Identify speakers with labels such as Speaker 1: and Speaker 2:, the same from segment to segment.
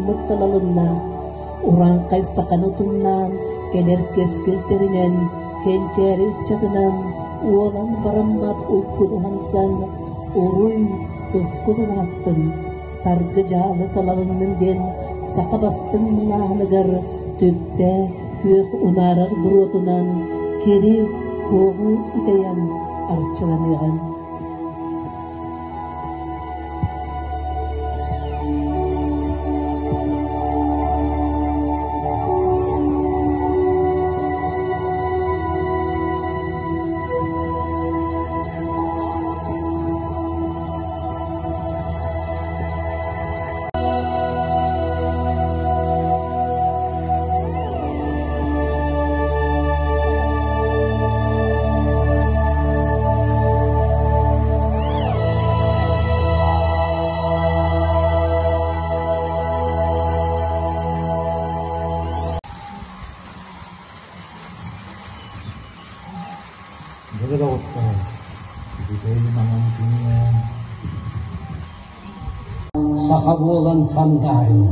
Speaker 1: уһуннук салалынна. Урааҥхай саханы утумнаан, кэлэр кэскил тэринэн, кэнчээри ыччатынан, уолан бараммат уйгун уһансан, уруй, тускул улааттын, саргы-дьаалы салалыннын диэн саха бастыҥ мунааһыныгар түптэ күөх унаарар буруотунан кири куоҕу үтэйэн арчыланыаҕыҥ.
Speaker 2: Дьэ доҕоттоор, бүтэй маҥан күҥҥэ
Speaker 3: Саха буолан сандаарыҥ,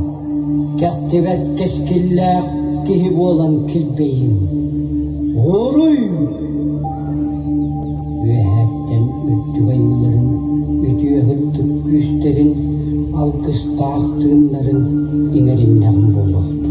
Speaker 3: кэхтибэт кэскиллээх киһи буолан килбэйиҥ. Уруй! Үөһээттэн үрдүк айыыларын, үтүө һыттык күүстэрин, алгыстаах тыыннарын иҥэриннэҕим буолуохтун.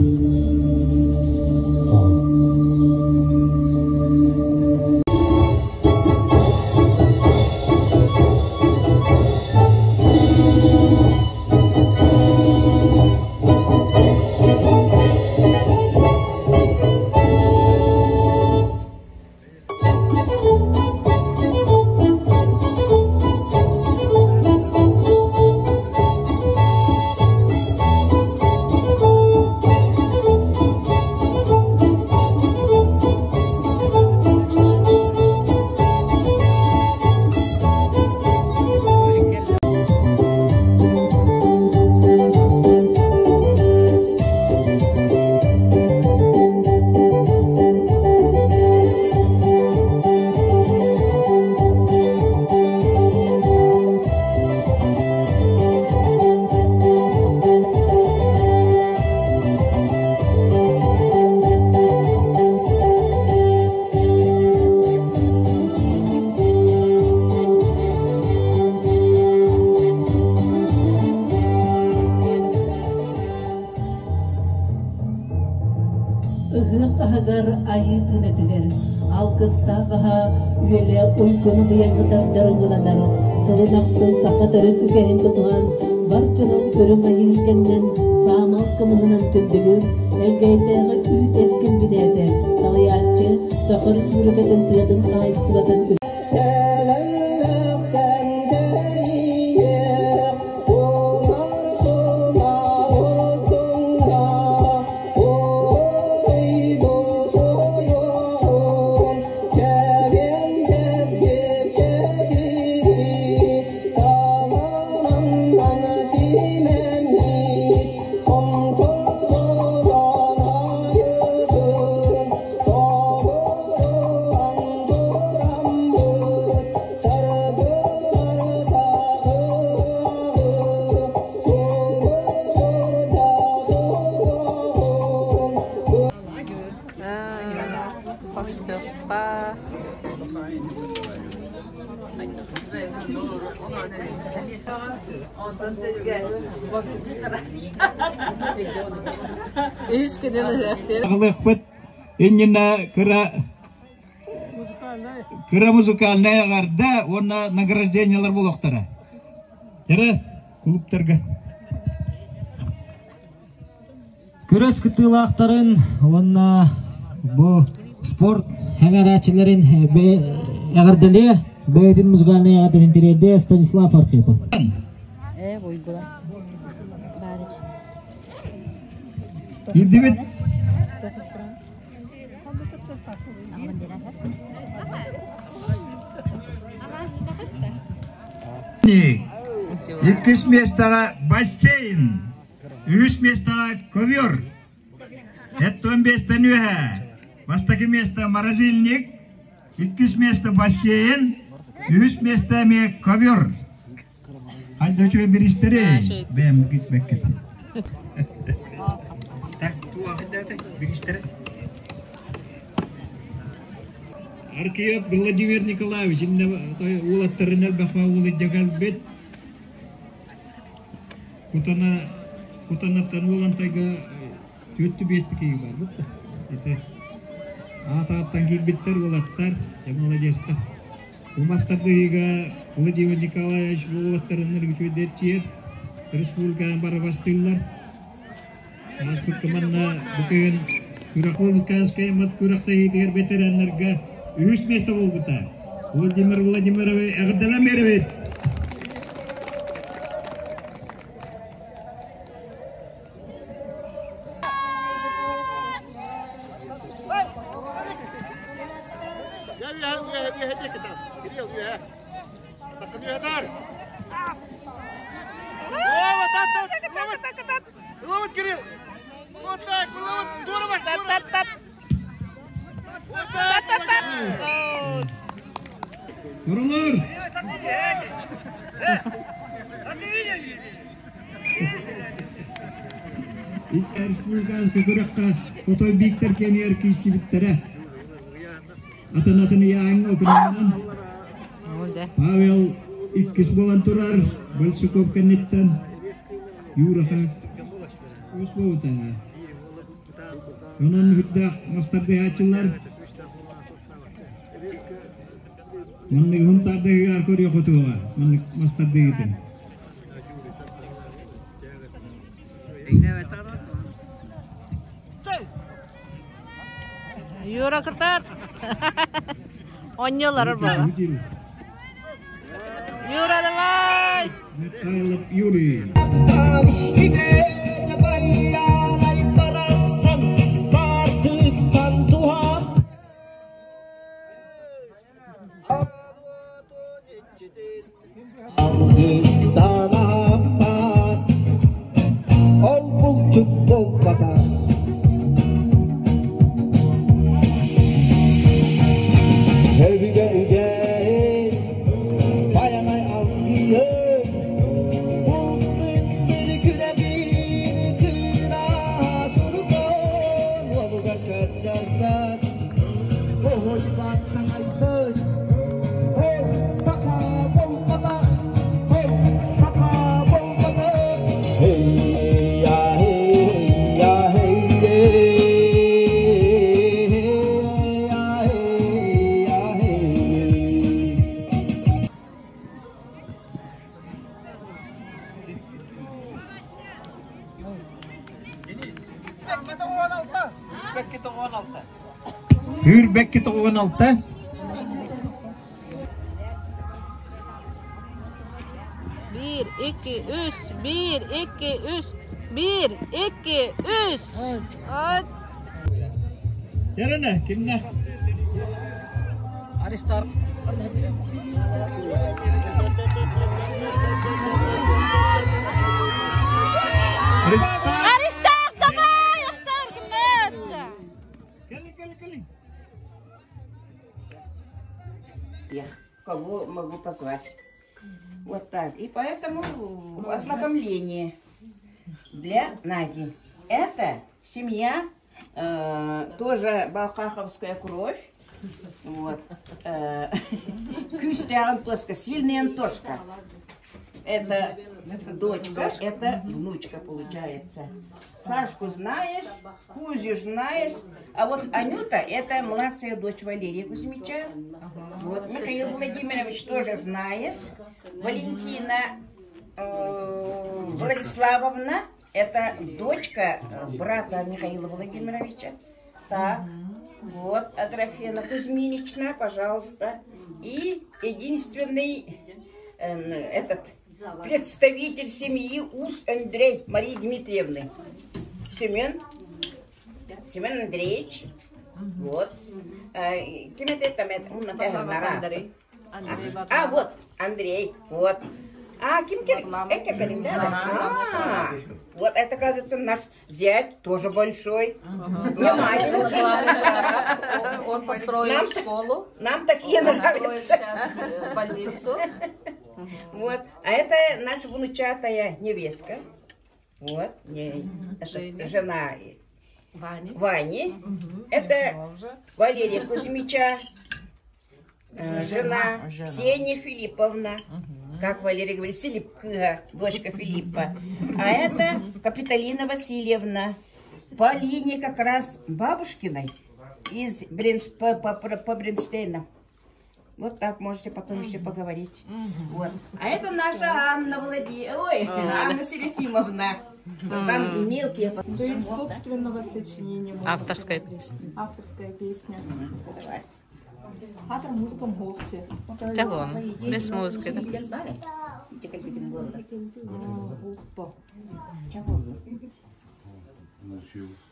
Speaker 1: Ыһыах аһыгар айыы тыына түһэр, алгыстаах аһа үөлэ уйгуну быйаҥы тардар ыланар, сылын ахсын саха төрүт үгэһин тутуһан, бар дьонун үрүҥ айыы илгэннэн, саамал кымыһынан күндүлүүр, Элгээйдээҕи үүт эркин бүтээтэ, салайааччы Саха Республикатын тыатын хаһаайыстыбатын
Speaker 4: Үһүс күнүн ыһыахтыыр.
Speaker 5: Аҕалыахпыт иннинэ кыра кыра музыкальнай эҕэрдэ уонна награждениелар буолуохтара. Эрэ клубтарга.
Speaker 6: Күрэс кыттыылаахтарын уонна бу спорт эҥэрээччилэрин эҕэрдэлиэ бэйэтин музыкальнай эҕэрдэтин тириэрдиэ Станислав Архипов.
Speaker 5: Киирдибит. Иккис миэстэҕэ бассейн. Үһүс миэстэҕэ ковер. Эттон биэстэн үөһэ. Бастакы миэстэ морозильник, иккис миэстэ бассейн, үһүс миэстэ эмиэ ковер. Хайда үчүгэй бириистэри бэйэм кичбэккит. Так, туох дээтэ биристэрэ. Аркиев Владимир Николаевич инне уолаттарын элбэх уолуйда кэлбит. Кутана Кутанаттан уолантайга түөртү биэсти киһи бар бутта. Ити аат-ааттан киирбиттэр уолаттар, дьэ молодецтар. Бу мастардыыга Владимир Николаевич уолаттарыннар үчүгэйдэр республикаҕа бары бастыыллар. Ааспыкка манна бу кыһын Республиканскай мат күрэхтэһиитигэр ветераннарга үһүс миэстэ буолбута. Владимир Владимирович эҕэрдэлээн биэрэбит! Соролор! Республиканскай күрэххэ Хотой Бииктэр киэнигэр киирсибиттэрэ. Атын-атын ыйааһыҥҥа окунанан Павел иккис буолан турар Большаков кэнниттэн Юраха үс буолбута. Онон үрдээх мастардыһааччылар маннык хунтаардыгар көрүөх отуоҕа маннык мастардыгытын.
Speaker 4: Юра кытар. Онньолорор буола. Юра, давай!
Speaker 5: Михайлов Юрий.
Speaker 7: Ол булчут буолбата. Өбүгэ үгэһин байанай алгыһын бултун бір күрэбин кыра суругун уолугар көрдөрбөт Оһуспаттан айдын Ол саха буолбата Ол саха буолбата Hey ya hey ya hey hey ya hey ya hey.
Speaker 5: Hүүрбэкки тоҕуон алта.
Speaker 4: Биир, икки, үс, биир, икки, үс, биир, икки, үс. От.
Speaker 5: Ярана, кимнэ?
Speaker 6: Аристарх.
Speaker 4: Аристарх, давай! Ахтар кимнэ?
Speaker 5: Кэлин, кэлин, кэлин.
Speaker 8: Я кого могу позвать. Вот так. И поэтому ознакомление для Нади. Это семья, э, тоже балкаховская кровь. Вот. Э, Күүстээх Антошка, сильный Антошка. Это дочка, это внучка получается. Сашку знаешь, Кузю знаешь, а вот Анюта, это младшая дочь Валерия Кузьмича. Вот, Михаил Владимирович тоже знаешь. Валентина э, Владиславовна, это дочка брата Михаила Владимировича. Так, вот, Аграфена Кузьминична, пожалуйста. И единственный э, этот представитель семьи Ус Андрей Марии Дмитриевны. Семен, Семен Андреевич. Вот. Ким это там?
Speaker 4: Андрей. Андрей
Speaker 8: А, вот, Андрей, вот. А, ким кем? Да? А, вот это, кажется, наш зять, тоже большой. Не маленький.
Speaker 4: Он построил школу.
Speaker 8: Нам такие нравятся.
Speaker 4: сейчас больницу.
Speaker 8: Вот. А это наша внучатая невестка. Вот, не, это жена Вани. Вани. Это Валерия Кузьмича, жена Ксения Филипповна. Как Валерия говорит, Филиппка, дочка Филиппа. А это Капитолина Васильевна. По линии как раз бабушкиной из Бринс, по, по, по Бринштейнам. Вот так можете потом еще поговорить. Вот. А это наша Анна Владимировна, ой, Анна Серафимовна. Там мелкие.
Speaker 9: То есть собственного сочинения.
Speaker 4: Авторская песня.
Speaker 9: Авторская песня. Давай. Хатыр музыка мхохте.
Speaker 4: Того, без музыки.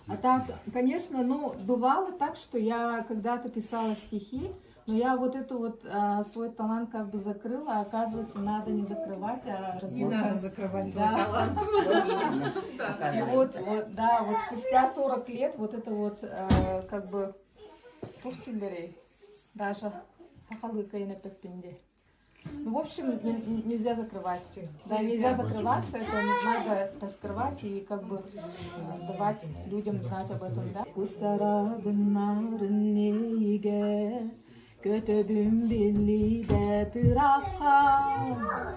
Speaker 9: А так, конечно, ну, бывало так, что я когда-то писала стихи, но я вот эту вот свой талант как бы закрыла, а оказывается, надо не закрывать, а развивать.
Speaker 10: Не надо закрывать
Speaker 9: да.
Speaker 10: свой талант.
Speaker 9: И вот, да, вот спустя 40 лет вот это вот как бы Турчиндерей даже ну, в общем, нельзя закрывать. Да, нельзя закрываться, это надо раскрывать и как бы давать людям знать об этом, да. Көтөбүн биллибэт ырахха,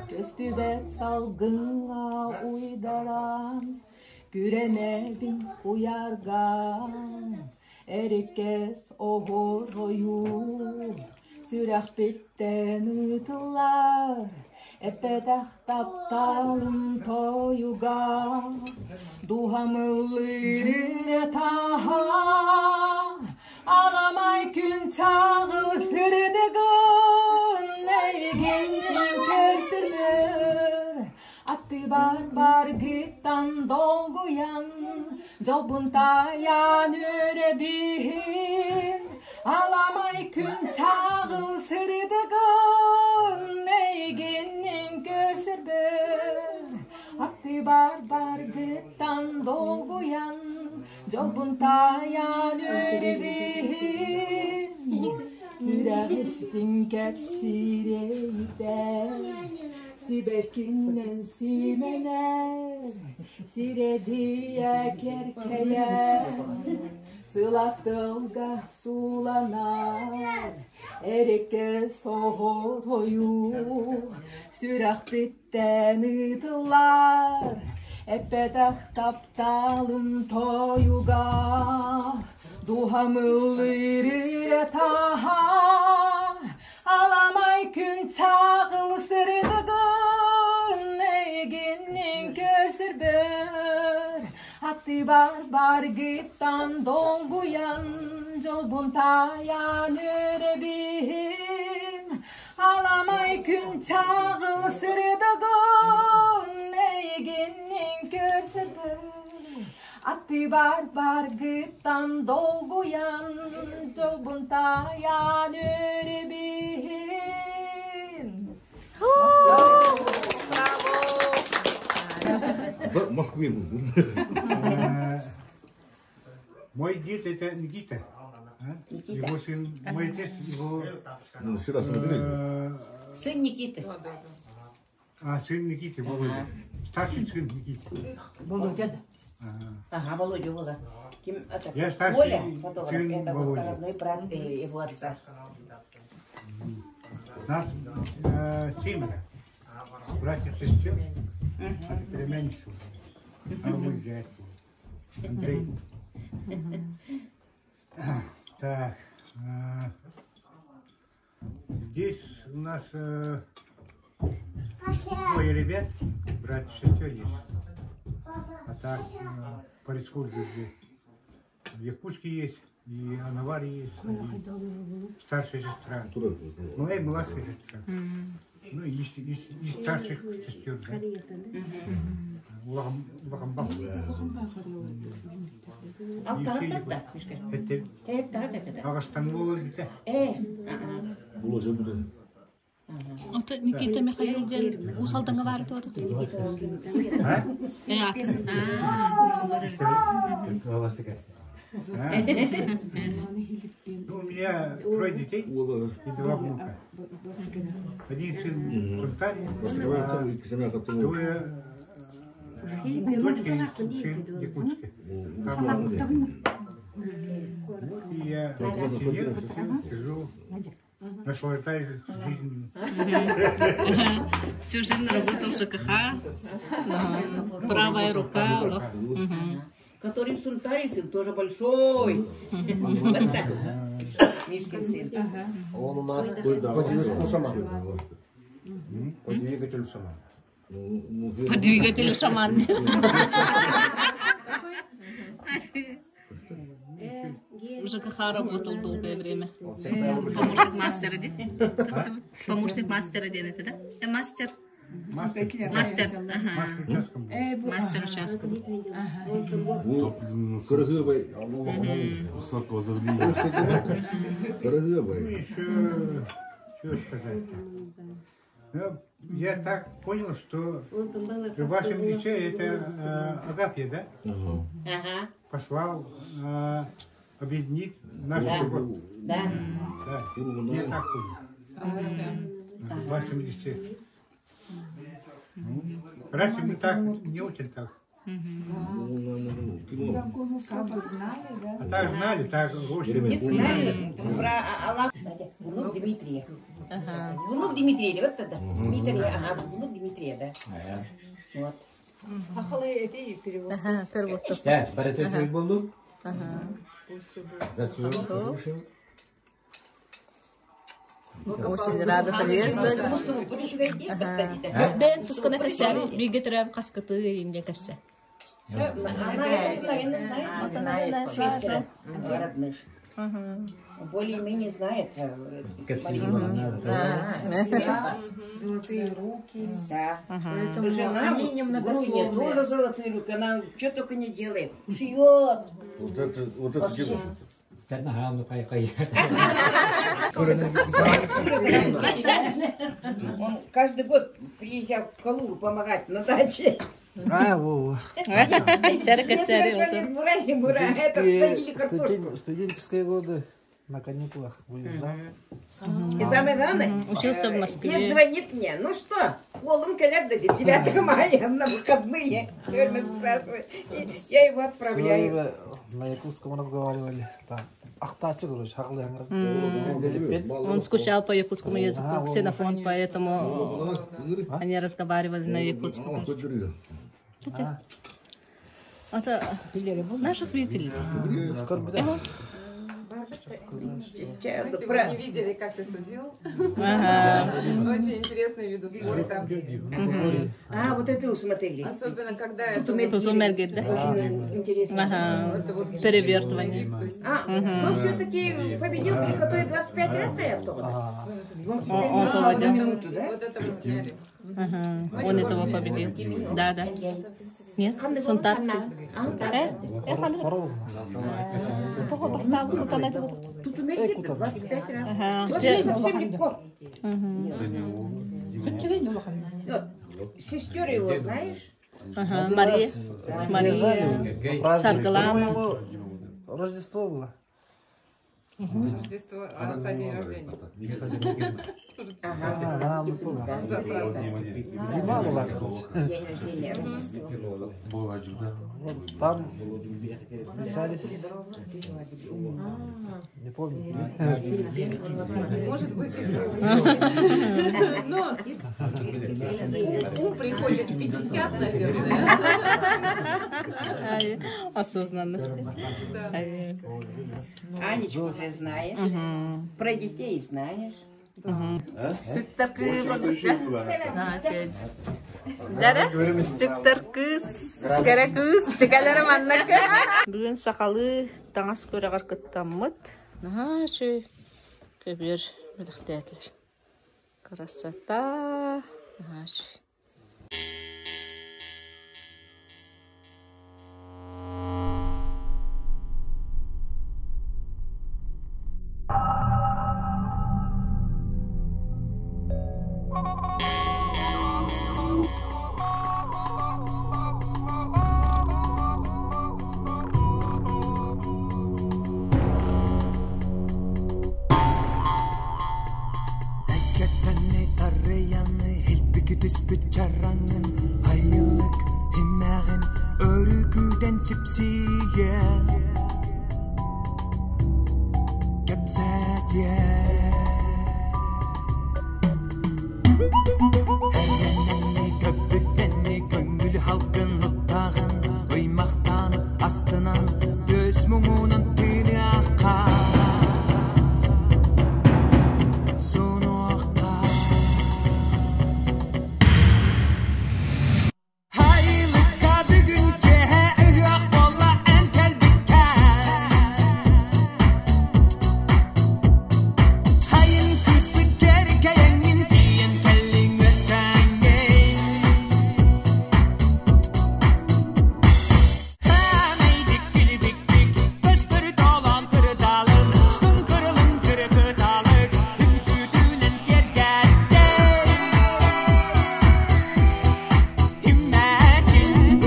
Speaker 9: көстүбэт салгыҥҥа уйдаран, күрэнэбин куйарган, эриккэс оһоройуу, сүрэхпиттэн ыытыллар, эппэтэх тапталым тойуга, дууһамыллыыр таһа, Аламай күн чағыл сырдығын әйген көрсірмөр. Атты бар бар гыттан долгуян, жолбун таян өребин. Аламай күн чағыл сырдығын әйгеннен көрсірмөр. Атты бар бар гыттан долгуян, жолбун таян өребин. Сүрәхистин кәпсирейтер, сибэкиннен сименер, сиредия керкейер, сыластылга суланар, эрекке соһорою, сүрэхпиттен ытылар, эппэтэх тапталым тойуга, дууһамыллыыр таһа, аламай күн чағыл сырдығын эйгиннин көрсөрбөр. Атты бар бар гыттан долгуян, жолбун таян өребин. Аламай күн чағыл сырдығын эйгиннин көрсөрбөр. Атты бар бар гыттан долгуян, жолбун таян өребин.
Speaker 2: В Москве был.
Speaker 11: Мой дед это Никита.
Speaker 8: Никита.
Speaker 11: Его сын, мой отец, его...
Speaker 2: Ну, сюда смотри.
Speaker 8: Сын Никиты.
Speaker 11: А, сын Никиты, Володя. Старший сын Никиты.
Speaker 8: Володя, да. Ага, Володя, Володя. Ким, это,
Speaker 11: Я старший
Speaker 8: Оля, фотограф,
Speaker 11: сын
Speaker 8: это вот
Speaker 11: Володя.
Speaker 8: родной брат его отца.
Speaker 11: Нас семеро. Братьев, сестер, а племянницу. А мой зять. Андрей. Так. Здесь у нас двое ребят, братьев, сестер есть. А так по республике в Якутске есть, и Анаваре есть, и старшая сестра. Ну, и младшая сестра. Ну, и из старших сестер, да. Улахамбах. Агастан бите.
Speaker 4: Ото Никита Михаил ден усалданга бары туады. Э, атын.
Speaker 11: Ну, у меня трое детей и два внука. Один сын в Сунтаре, а двое Дочка и сын якутский. Вот и я пенсионер, сижу, наслаждаюсь жизнью.
Speaker 4: Всю жизнь работал в ЖКХ. Правая рука.
Speaker 8: Который в Сунтаре сын тоже большой. Мишкин сын.
Speaker 10: Он у нас по движку шаман. По двигателю шаман.
Speaker 4: По двигателю шаман. В ЖКХ работал долгое время. Помощник мастера, да? Помощник мастера делает, да? Мастер. Мастер. Ага. Мастер участка.
Speaker 2: Кыргызбай.
Speaker 12: Высокого давления.
Speaker 2: Кыргызбай.
Speaker 11: Что сказать-то? Ну, я так понял, что в вашем лице это Агафья, да?
Speaker 8: Ага.
Speaker 11: Послал объединить наш
Speaker 8: Да.
Speaker 11: город.
Speaker 8: Да.
Speaker 11: Да. Я так понял. В вашем лице. Раньше мы так не очень так.
Speaker 9: Как бы знали, да?
Speaker 11: А так знали, так очень.
Speaker 8: Нет, знали про Аллах. Внук Дмитрия. Внук Дмитрия, вот тогда. Дмитрия, ага, внук Дмитрия, да. Вот.
Speaker 9: Хахалы эти перевод.
Speaker 4: Ага, перевод.
Speaker 13: Да, барытын чөй болду.
Speaker 4: Ага.
Speaker 13: За все
Speaker 4: Очень рада приветствовать. Бен тускана кәсәр, биге терәм каскыты инде кәсә.
Speaker 8: Она, наверное, знает шестеро родных. Более-менее знает.
Speaker 9: Золотые руки.
Speaker 8: Да.
Speaker 9: Поэтому
Speaker 8: Жена
Speaker 9: они
Speaker 8: Груня
Speaker 9: немногословные.
Speaker 8: тоже золотые руки. Она что только не делает. Шьет.
Speaker 2: Вот это, вот это девушка.
Speaker 8: Он каждый год приезжал в Калугу помогать на даче.
Speaker 6: А, во.
Speaker 8: Несколько лет брали, этот, садили картошку.
Speaker 6: Студенческие годы на каникулах выезжал.
Speaker 8: И самое главное,
Speaker 4: Учился в Москве.
Speaker 8: Дед звонит мне, ну что, Колым колят, 9 мая на выходные. Все время спрашивает. И я его
Speaker 6: Все
Speaker 8: отправляю.
Speaker 6: время на якутском разговаривали. Там Ахтачы, короче, хахлы
Speaker 4: Он скучал по якутскому языку, ксенофон, поэтому они разговаривали на якутском. Это наших видели.
Speaker 9: Мы сегодня видели, как ты судил.
Speaker 4: Ага.
Speaker 9: Очень интересный вид спорта.
Speaker 8: А, вот это усмотрели.
Speaker 9: Особенно, когда это...
Speaker 4: Тут умер, да?
Speaker 8: Очень интересно.
Speaker 4: Ага. Перевертывание.
Speaker 8: А, он все-таки победил, который 25 раз стоял только.
Speaker 4: Он победил.
Speaker 9: Вот это мы сняли.
Speaker 4: Ага. Он этого победил. Да, да. Нет, Сунтарский.
Speaker 8: Тут умер 25 раз.
Speaker 4: Ага.
Speaker 8: Тоже не совсем легко. Сестер его знаешь?
Speaker 4: Ага. Мария. Мария. Саргалана.
Speaker 6: Рождество было.
Speaker 9: Рождество, отца день рождения.
Speaker 6: Ага, Зима была, короче.
Speaker 8: День рождения, Рождество.
Speaker 6: Вот там встречались. Не помните?
Speaker 9: Может быть, и Но ум приходит в 50, наверное.
Speaker 4: Осознанность.
Speaker 8: Анечку уже знаешь. Про детей знаешь.
Speaker 4: Сүктөр кыз, кэрэ кыз, чекалары маннака. Бүгүн сакалы таңас көрөгөр кыттаммыт. Наха чүй көбүр мүдөхтәтлер. Красота. Наха чүй.
Speaker 7: Түспүт чараңын айылык химмәҕин. Сипсие Кепсетие Эргенненни көппүттенни көңүл халкын луттагын Ыймактан астынан төс муңунан тыны аққа Сунуаққа Haylıkka бүгүн кеһэ ыһыах буолла эн кэлбиккэ Хайын кыыспыт кэрикэйэҥҥин тиийэн кэллиҥ үөттээҥҥин Хэмэйдик килибиктик көстөрү толон кырыталын Кыҥкырылын кырыкыталык үҥкүүтүнэн киэргэттэр Himmetin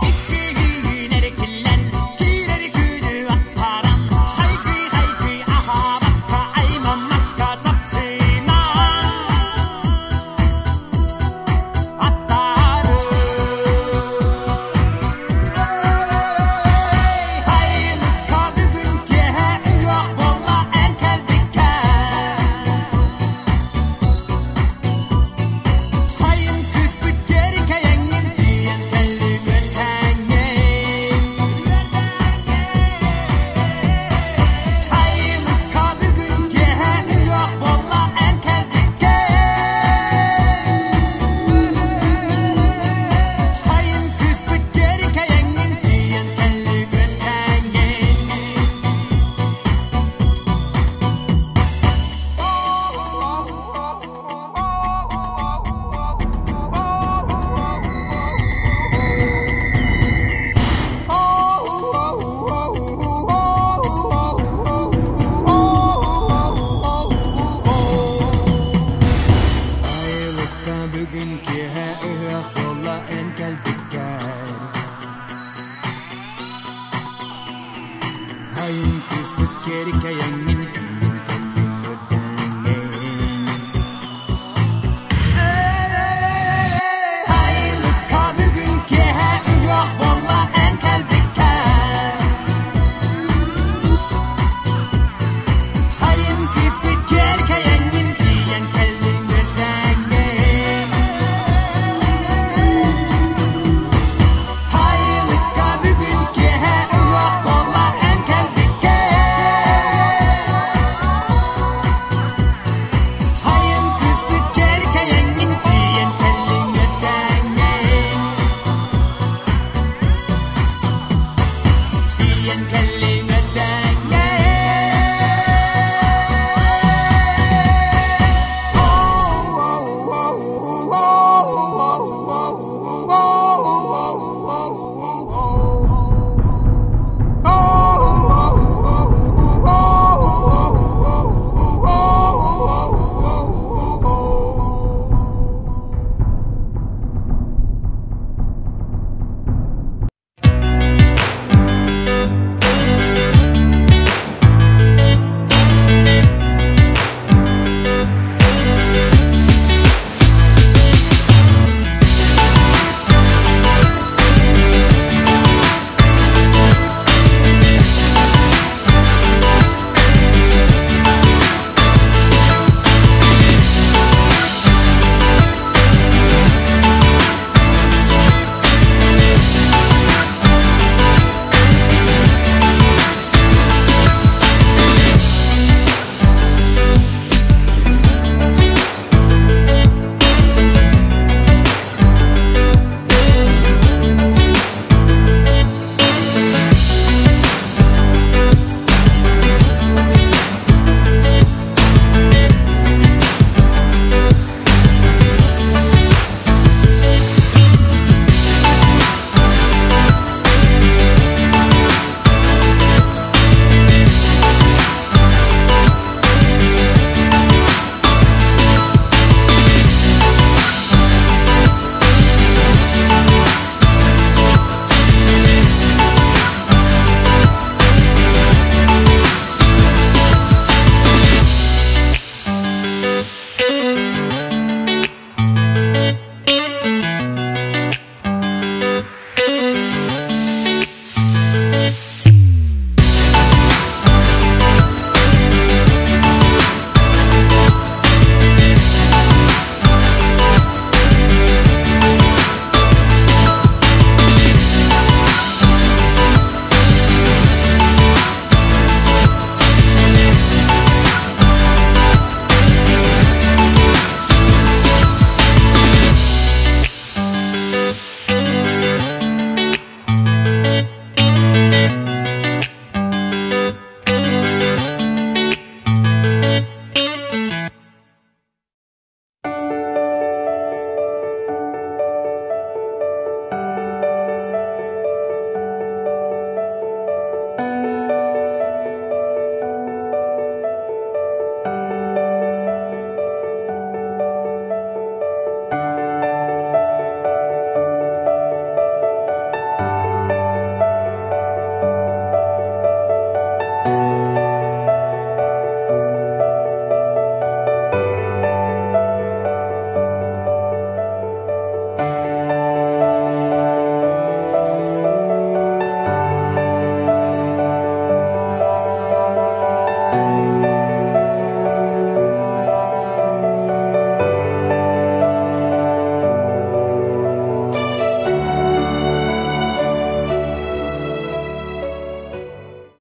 Speaker 7: Иккиһин эркиллэн киирэр күнү аттаран Хайгыы-хайгыы аһаабакка аймаммакка сапсыйнан Аттары Хайылыкка бүгүн киэһэ ыһыах буолла эн кэлбиккэ Хайын кыыспыт кэрикэйэҥҥин тиийэн кэллиҥ үөттээҥҥин Хайылыкка бүгүн киэһэ ыһыах буолла эн кэлбиккэ Хайын кыыспыт кэрикэйэҥҥин тиийэн кэллиҥ үөттээҥҥин Айылыкка бүгүн киэһэ ыһыах буолла эн кэлбиккэ